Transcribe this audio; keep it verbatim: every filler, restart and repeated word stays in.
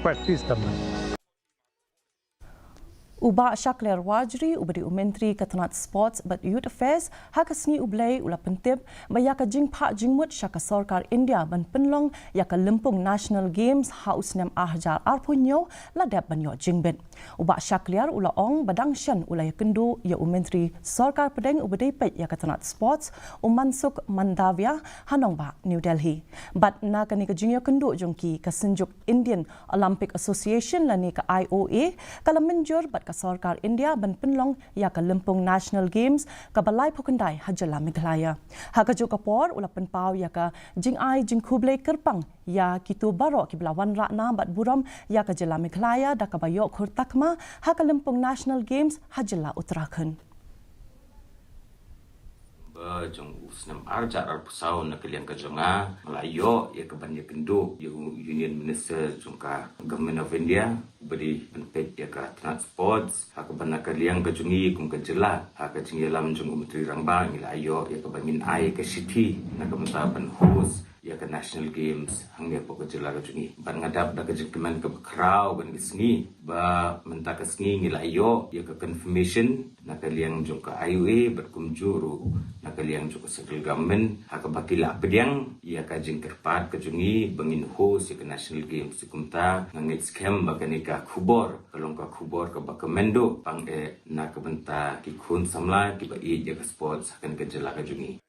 Practice them. U Bah Shakliar Warjri, uba dei u Myntri ka tnat Sports bad Youth Affairs, ha ka sngi U Blei u la pyntip ba ïa ka jingphah jingmut sha ka sorkar India ban pynlong ïa ka lympung National Games ha u snem ar hajar arphew hynñiew la dep ban ïoh jingbit. U Bah Shakliar u la ong ba dang shen u la ïakynduh ïa u Myntri Sorkar Pdeng uba dei peit ïa ka tnat Sports, u Mansukh Mandaviya, ha nongbah New Delhi. Bad na kane ka jingïakynduh jong ki, ka Synjuk Indian Olympic Association lane ka I O A ka la mynjur bad ka sorkar India ban pynlong ïa ka lympung National Games kaba laiphew khyndai ha jylla Meghalaya. Ha kajuh ka por u la pynpaw ïa ka jingai jingkhublei kyrpang ïa kito baroh kiba la wanrah nam bad burom ïa ka jylla Meghalaya da kaba ïoh khur takma ha ka lympung National Games ha jylla Uttarakhand. Ba jong u snem ar hajar arphew saw na ka liang ka jong nga, nga la ïoh ïa ka ban ïakynduh ïa u Union Minister jong ka Government of India, uba dei ban peit ïa ka tnat Sports, ha kaba na ka liang ka jong ngi kum ka jylla, ha ka jingïalam jong u Myntri Rangbah ngi la ïoh ïa kaba ngin ai ka shithi na ka bynta ban host ïa ka National Games hangne hapoh ka jylla ka jong ngi. Bad nga dap da ka jingkmen kaba khraw kane ka sngi ba mynta ka sngi ngi la ïoh ïa ka confirmation na ka liang jong ka I O A bad kumjuh ruh na ka liang jong ka Central Government, ha kaba ki la pdiang ïa ka jingkyrpad ka jong ngi ba ngin host ïa ka National Games. Te kumta nga ngeit skhem ba kane ka khubor ka long ka khubor kaba kmen duh pang eh na ka bynta ki khun samla kiba ïeit ïa ka sports ha kane ka jylla ka jong ngi.